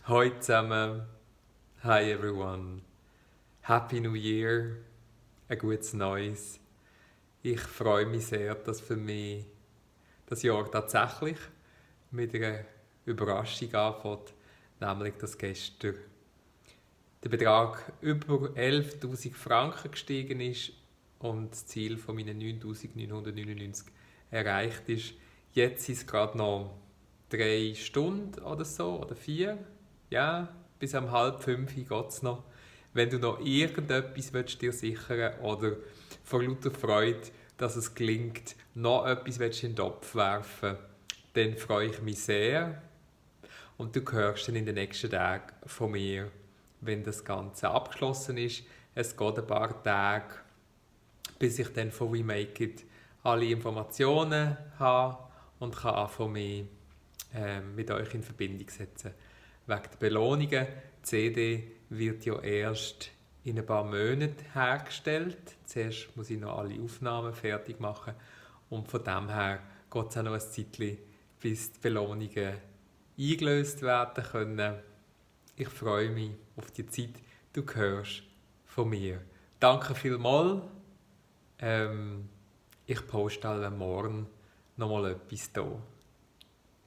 Hallo zusammen. Hi everyone. Happy New Year. Ein gutes Neues. Ich freue mich sehr, dass für mich das Jahr tatsächlich mit einer Überraschung anfängt, nämlich dass gestern der Betrag über 11.000 Franken gestiegen ist und das Ziel von meinen 9.999 erreicht ist. Jetzt sind es gerade noch 3 Stunden oder so, oder 4. Ja, bis um 4:30 geht es noch. Wenn du noch irgendetwas willst, dir sichern oder vor lauter Freude, dass es gelingt, noch etwas willst in den Topf werfen, dann freue ich mich sehr. Und du hörst dann in den nächsten Tagen von mir, wenn das Ganze abgeschlossen ist. Es geht ein paar Tage, bis ich dann von WeMake It alle Informationen habe und kann anfangen, mich mit euch in Verbindung setzen. Wegen der Belohnungen. Die CD wird ja erst in ein paar Monaten hergestellt. Zuerst muss ich noch alle Aufnahmen fertig machen. Und von dem her geht es auch noch ein Zeitchen, bis die Belohnungen eingelöst werden können. Ich freue mich auf die Zeit. Du hörst von mir. Danke vielmals. Ich poste alle morgen nochmal etwas hier.